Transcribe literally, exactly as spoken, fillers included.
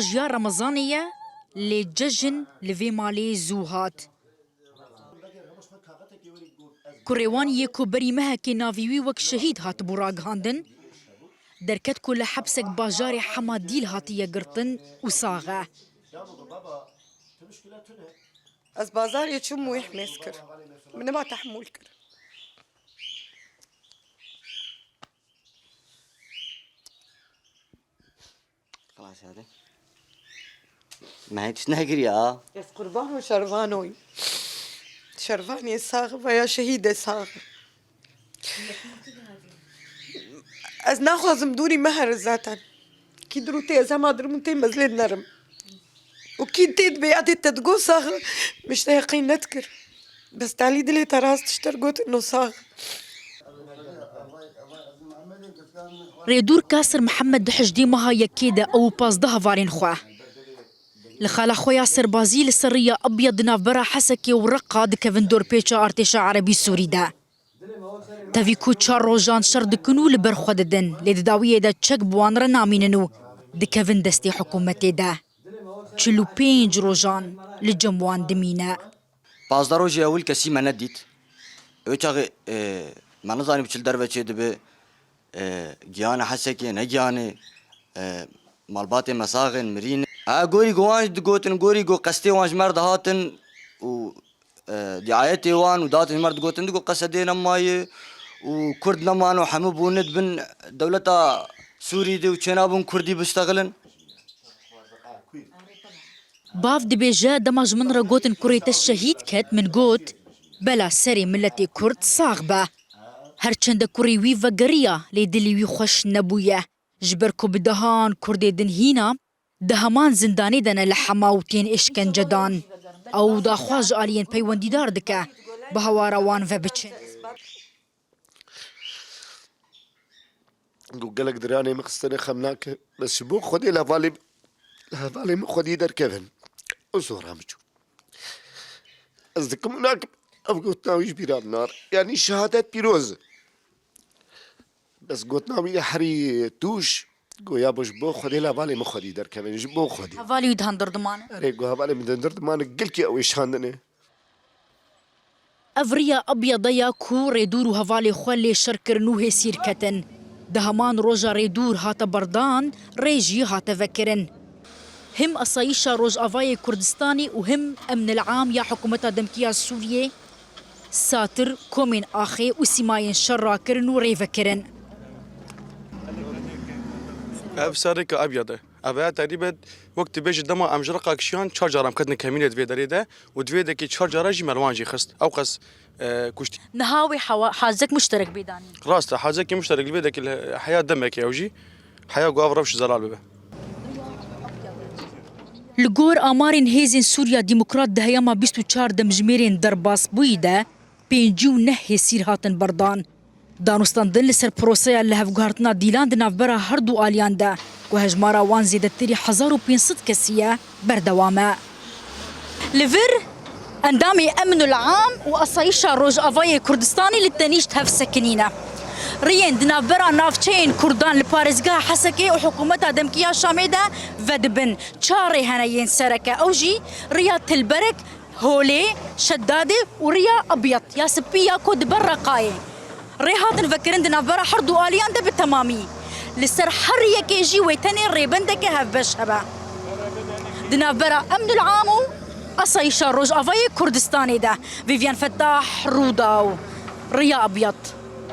Jiya Remezanê ye, lê cejin li vê malê zû hat. Kurê wan yê ku berî mehekê navî wî wek şehîd hatibû ragihandin, derket ku li hepsek bajarê Hema Dîl hatiye girtin û sax e. Ez bazarê çûm û wî himêz kir. Min nema tehmûl kir. Xilas hadi. Me hiç nekiriye ha. Ez qurban û şervanoyî. Şervanê sax veya şehîdê sax. Ez naxwazim dûrî me here zaten. Kî dir û tê ez hema dirim û tê mezlê dinerim. Û kî tê dibê ya dê te digot sax, min ji te heqî nedikir. Bes talî dilê te rast ji te gotin no sax. Rêdûr Kasir Mihemed di hejdê meha yekê de ew û pazdeh hevalên xwe li xala xwe ya serbazî li ser riya Abyad di navbera Hesekê û Reqa dikevin dorpêça artêşa Erebî Sûrî de. Tevî ku çar rojan şer dikin û li ber xwe didin, lê di dawiyê de çek bi wan re namînin û dikevin destê hikûmetê de. Çil û pênc rojan li cem wan dimîne. Pazdeh rojê ewil kesî me nedît. Wê çaxê e, me nizanî bi çil derve çê dibe. E, giyanê Hesekê, ne giyanê. E, malbatê me saxên, mirîn. E, gorî ku wan jî digotin, gorî ku qestê wan ji me re dihatin û e, diayetê wan û datên ji me re digotin, digot qesedê nema ye û Kurd nemano, hemû bûne di bin dewleta Sûrî de û çênabûn Kurdî biştexilin. Bav dibêje, dema ji min re gotin kurê te şehîd ket, min got, bela serê miletê Kurd sax be. Her çende kurê wî vegeriya, lê dilê wî xweş nebûye. Ji ber ku bi dehan Kurdê din hîna, di heman zindanê de ne li Hema û tên êşkence dan. Ew daxwaz ji aliyên peywendîdar dike, bi hawara wan ve biçin. Ku gelek diranê min xistine xem nake. Bes ji bo Xwedê li hevalê li hevalê min xwedî derkevin. Û zora min çû. Ez dikim û nakim. Ev gotina wî ji bîra min nare. Yanî şehadet pîroz e. Bes gotina wî herî tûj, goya bo ji bo Xwedê li hevalê min xwedî derkevin. Ji bo Xwedê. Hevalê wî di hundir dimane. Erê, go hevalê min di hundir dimane, gelkî ew êşandine. Ev riya Abyada ya ku rêdûr û hevalê xwe lê şer kirin û hêsîr ketin. Di heman roja rêdûr hate berdan, rê jî hate vekirin. Him Asayîşa Rojavayê Kurdistanê û him Emnil Am ya Hikûmeta Demkî ya Sûriyê, Satir, komên axê û sîmayên şer rakirin û rê vekirin. Ev serrêka Abyad e. Ev e teqrîben wek tu bêjî dema em ji Reqa kişiyan çar cara em ketin kemînê di vê derê de û di vê dekê çar cara jî me li wan jî xist. Ew qas e, kuştî. Niha wê hewa- hazek muşterek bê danîn. Rast e, hazekî muşterek li vê dekê li heya demekê ew jî heya ku ev rewş zelal bibe. Li gor amarên Hêzên Sûriya Demokrat di heyama bîst û çar demjimêrên derbasbûyî de pêncî û neh hêsîr hatin berdan. Danûstandin li ser proseya lihevguhertina dîlan di navbera her du aliyan de, ku hejmara wan zêdetirî hezar û pênc sed kesî ye, berdewam e. Li vir endamê Emnul Am û Asayîşa Rojavayê Kurdistanê li tenîşt hev sekinî ne. Riyên di navbera navçeyên Kurdan li parêzgeha Hesekê û hikûmeta demkî ya Şamê de vedibin. Çar rê hene yên sereke, ew jî riya Tilberek, Holê, Şedadê û riya Abyad ya Sipî ya ku di ber Reqayê. Rê hatin vekirin di navbera her du aliyan de bi temamî. Li ser her yekê jî wê tenê rêbendeke hevbeş hebe. Di navbera Emnul Am û Asayîşa Rojavayê Kurdistanê de. Vîvyen Fetah, Rûdaw, Riya Abyad.